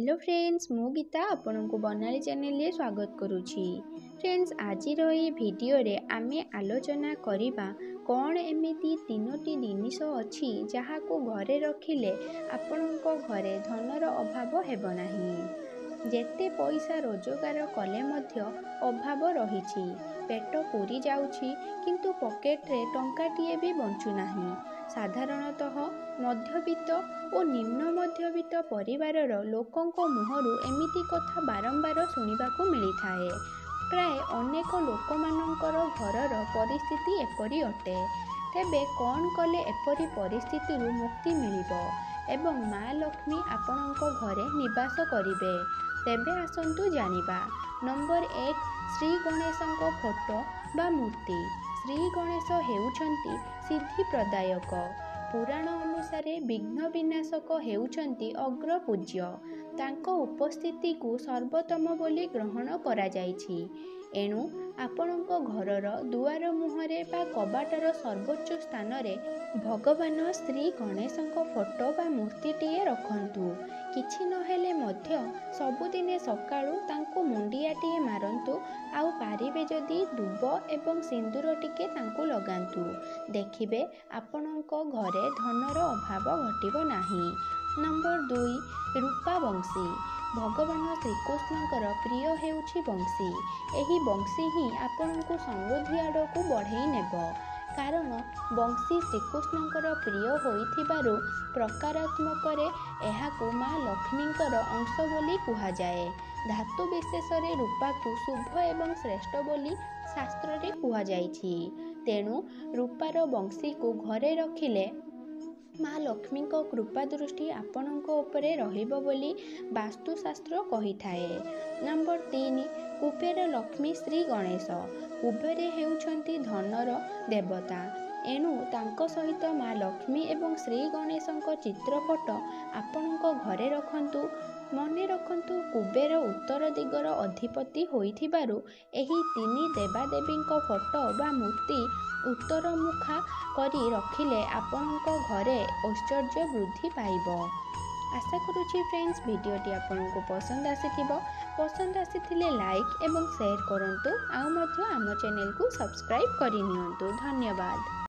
Hello friends, ମୁଁ ଗୀତା ଆପଣଙ୍କୁ ବର୍ଣ୍ଣାଳୀ ଚ୍ୟାନେଲରେ ସ୍ୱାଗତ କରୁଛି। ଫ୍ରେଣ୍ଡସ୍, ଆଜିର ଏହି ଭିଡ଼ିଓରେ ଆମେ ଆଲୋଚନା କରିବା କ'ଣ ଏମିତି ତିନୋଟି ଜିନିଷ ଅଛି ଯାହାକୁ ଘରେ ରଖିଲେ ଆପଣଙ୍କ ଘରେ ଧନର ଅଭାବ ହେବ ନାହିଁ। ଯେତେ ପଇସା ରୋଜଗାର କଲେ ମଧ୍ୟ ଅଭାବ ରହିଛି। ପେଟ ପୁରି ଯାଉଛି, କିନ୍ତୁ ପକେଟରେ ଟଙ୍କାଟିଏ ବି ବଞ୍ଚୁନାହିଁ। ସାଧାରଣତଃ ମଧ୍ୟବିତ୍ତ ଓ ନିମ୍ନ ମଧ୍ୟବିତ୍ତ ପରିବାରର ଲୋକଙ୍କ ମୁହଁରୁ ଏମିତି କଥା ବାରମ୍ବାର ଶୁଣିବାକୁ ମିଳିଥାଏ। ପ୍ରାୟ ଅନେକ ଲୋକମାନଙ୍କର ଘରର ପରିସ୍ଥିତି ଏପରି ଅଟେ। ତେବେ କ'ଣ କଲେ ଏପରି ପରିସ୍ଥିତିରୁ ମୁକ୍ତି ମିଳିବ ଏବଂ ମା ଲକ୍ଷ୍ମୀ ଆପଣଙ୍କ ଘରେ ନିବାସ କରିବେ? ତେବେ ଆସନ୍ତୁ ଜାଣିବା। ନମ୍ବର 1, ଶ୍ରୀ ଗଣେଶଙ୍କ ଫଟୋ ବା ମୂର୍ତ୍ତି। ଶ୍ରୀ ଗଣେଶ ହେଉଛନ୍ତି ସିଦ୍ଧି ପ୍ରଦାୟକ। ପୁରାଣ ଅନୁସାରେ ବିଘ୍ନ ବିନାଶକ ହେଉଛନ୍ତି ଅଗ୍ରପୂଜ୍ୟ। ତାଙ୍କ ଉପସ୍ଥିତିକୁ ସର୍ବୋତ୍ତମ ବୋଲି ଗ୍ରହଣ କରାଯାଇଛି। ଏଣୁ ଆପଣଙ୍କ ଘରର ଦୁଆର ମୁହଁରେ ବା କବାଟର ସର୍ବୋଚ୍ଚ ସ୍ଥାନରେ ଭଗବାନ ଶ୍ରୀ ଗଣେଶଙ୍କ ଫଟୋ ବା ମୂର୍ତ୍ତିଟିଏ ରଖନ୍ତୁ। କିଛି ନହେଲେ ମଧ୍ୟ ସବୁଦିନେ ସକାଳୁ ତାଙ୍କୁ ମୁଣ୍ଡିଆଟିଏ ମାରନ୍ତୁ, ଆଉ ପାରିବେ ଯଦି ଦୁବ ଏବଂ ସିନ୍ଦୁର ଟିକେ ତାଙ୍କୁ ଲଗାନ୍ତୁ। ଦେଖିବେ ଆପଣଙ୍କ ଘରେ ଧନର ଅଭାବ ଘଟିବ ନାହିଁ। ନମ୍ବର 2, ରୂପା ବଂଶୀ। ଭଗବାନ ଶ୍ରୀକୃଷ୍ଣଙ୍କର ପ୍ରିୟ ହେଉଛି ବଂଶୀ। ଏହି ବଂଶୀ ହିଁ ଆପଣଙ୍କୁ ସମୃଦ୍ଧି ଆଡ଼କୁ ବଢ଼େଇ ନେବ। କାରଣ ବଂଶୀ ଶ୍ରୀକୃଷ୍ଣଙ୍କର ପ୍ରିୟ ହୋଇଥିବାରୁ ପ୍ରକାରାତ୍ମକରେ ଏହାକୁ ମା ଲକ୍ଷ୍ମୀଙ୍କର ଅଂଶ ବୋଲି କୁହାଯାଏ। ଧାତୁ ବିଶେଷରେ ରୂପାକୁ ଶୁଭ ଏବଂ ଶ୍ରେଷ୍ଠ ବୋଲି ଶାସ୍ତ୍ରରେ କୁହାଯାଇଛି। ତେଣୁ ରୂପାର ବଂଶୀକୁ ଘରେ ରଖିଲେ ମା ଲକ୍ଷ୍ମୀଙ୍କ କୃପା ଦୃଷ୍ଟି ଆପଣଙ୍କ ଉପରେ ରହିବ ବୋଲି ବାସ୍ତୁଶାସ୍ତ୍ର କହିଥାଏ। ନମ୍ବର 3, କୁବେର ଲକ୍ଷ୍ମୀ ଶ୍ରୀ ଗଣେଶ। କୁବେର ହେଉଛନ୍ତି ଧନର ଦେବତା। ଏଣୁ ତାଙ୍କ ସହିତ ମା ଲକ୍ଷ୍ମୀ ଏବଂ ଶ୍ରୀ ଗଣେଶଙ୍କ ଚିତ୍ରପଟ ଆପଣଙ୍କ ଘରେ ରଖନ୍ତୁ। ମନେ ରଖନ୍ତୁ, କୁବେର ଉତ୍ତର ଦିଗର ଅଧିପତି ହୋଇଥିବାରୁ ଏହି ତିନି ଦେବାଦେବୀଙ୍କ ଫଟୋ ବା ମୂର୍ତ୍ତି ଉତ୍ତରମୁଖା କରି ରଖିଲେ ଆପଣଙ୍କ ଘରେ ଐଶ୍ୱର୍ଯ୍ୟ ବୃଦ୍ଧି ପାଇବ। ଆଶା କରୁଛି ଫ୍ରେଣ୍ଡସ୍, ଭିଡ଼ିଓଟି ଆପଣଙ୍କୁ ପସନ୍ଦ ଆସିଥିବ। ପସନ୍ଦ ଆସିଥିଲେ ଲାଇକ୍ ଏବଂ ସେୟାର କରନ୍ତୁ, ଆଉ ମଧ୍ୟ ଆମ ଚ୍ୟାନେଲକୁ ସବସ୍କ୍ରାଇବ୍ କରିନିଅନ୍ତୁ। ଧନ୍ୟବାଦ।